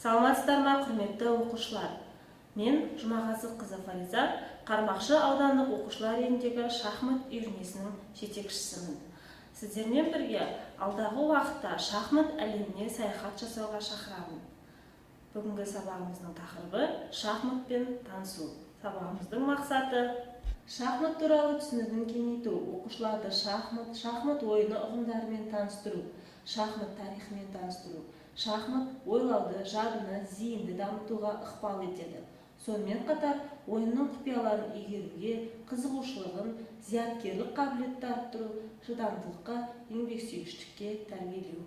Саламатсыздар ма, құрметті оқушылар! Мен, Жұмағазықызы Фариза, Қармақшы аудандық оқушылар үйіндегі шахмат үйірмесінің жетекшісімін. Сіздермен бірге алдағы уақытта шахмат әлеміне саяхат жасауға шақырамын. Бүгінгі сабағымыздың тақырыбы – шахматпен танысу. Сабағымыздың мақсаты: шахмат туралы түсінігін кеңейту, оқушыларды шахмат, шахмат ойыны ұғымдарымен таныстыру, шахмат тарихымен таныстыру. Шахмат ойлауды, жадыны, зейінді дамытуға ықпал етеді. Сонымен қатар ойынның құпияларын игеруге қызығушылығын, зияткерлік қабілетті арттыру, шыдамдылыққа, еңбексүйгіштікке тәрбиелеу.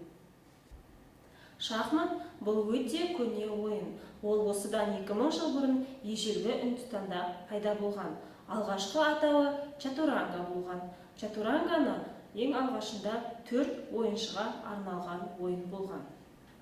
Шахмат – бұл өте көне ойын. Ол осыдан 2000 жыл бұрын ежелгі Үндістанда пайда болған. Алғашқы атауы чатуранга болған. Чатуранганы ең алғашында төрт ойыншыға арналған ойын болған.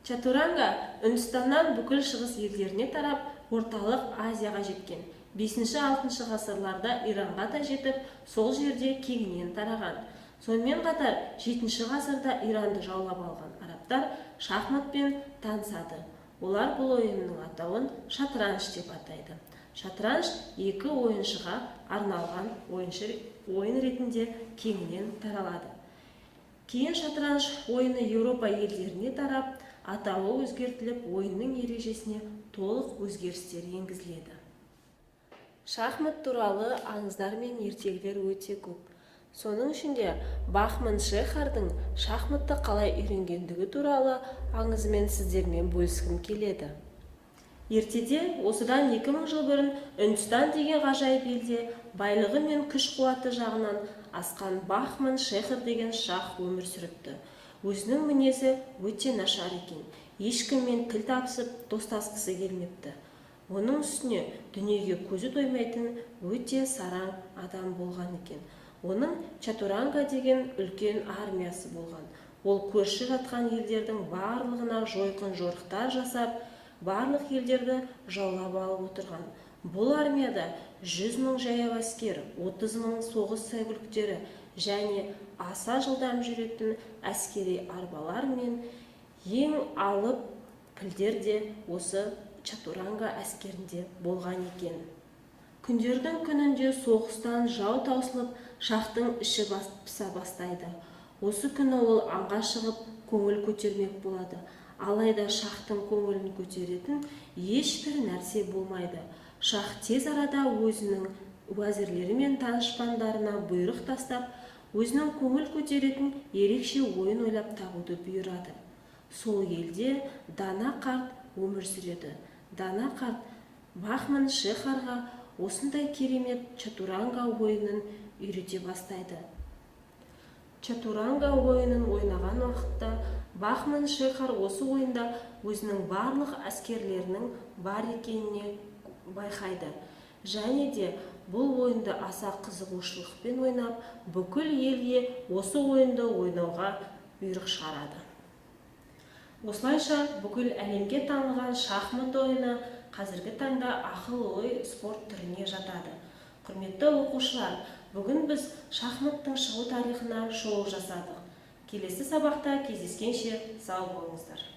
Чатуранга Үндістаннан бүкіл Шығыс елдеріне тарап, Орталық Азияға жеткен. 5-6 ғасырларда Иранға да жетіп, сол жерде кеңінен тараған. Сонымен қатар 7 ғасырда Иранды жаулап алған арабтар шахматпен танысады. Олар бұл ойынның атауын шатранж деп атайды. Шатранж екі ойыншыға арналған ойыншы, ойын ретінде кеңінен таралады. Кейін шатранж ойыны Еуропа елдеріне тарап, атауы өзгертіліп, ойынның ережесіне толық өзгерістер енгізіледі. Шахмат туралы аңыздар мен ертегілер өте көп. Соның ішінде Бахман Шехардың шахматты қалай үйренгендігі туралы аңызымен сіздермен бөліскім келеді. Ертеде, осыдан 2000 жыл бұрын, Үндістан деген ғажайып елде байлығы мен күш-қуаты жағынан асқан Бахман Шехр деген шах өмір сүріпті. Өзінің мінезі өте нашар екен. Ешкіммен тіл табысып, достасқысы келмепті. Оның үстіне дүниеге көзі тоймайтын өте сараң адам болған екен. Оның чатуранга деген үлкен армиясы болған. Ол көрші жатқан елдердің барлығына жойқын жорықтар жасап, барлық елдерді жаулап алып отырған. Бұл армияда 100 000 жаяу әскер, 30 000 соғыс сәйгүліктері және аса жылдам жүретін әскери арбалар мен ең алып пілдер де осы чатуранга әскерінде болған екен. Күндердің күнінде соғыстан жау таусылып, шахтың іші пыса бастайды. Осы күні ол аңға шығып, көңіл көтермек болады. Алайда шахтың көңілін көтеретін ешбір нәрсе болмайды. Шах тез арада өзінің уәзірлері мен данышпандарына бұйрық тастап, өзінің көңіл көтеретін ерекше ойын ойлап табуды бұйырады. Сол елде дана қарт өмір сүреді. Дана қарт Бахман Шехарға осындай керемет чатуранга ойынын үйрете бастайды. Чатуранга ойынын ойнаған уақытта Бахман Шехар осы ойында өзінің барлық әскерлерінің бар екеніне байқайды және де бұл ойынды аса қызығушылықпен ойнап, бүкіл елге осы ойынды ойнауға бұйрық шығарады. Осылайша бүкіл әлемге танылған шахмат ойыны қазіргі таңда ақыл ой спорт түріне жатады. Құрметті оқушылар, бүгін біз шахматтың шығу тарихына шолу жасадық. Келесі сабақта кездескенше сау болыңыздар!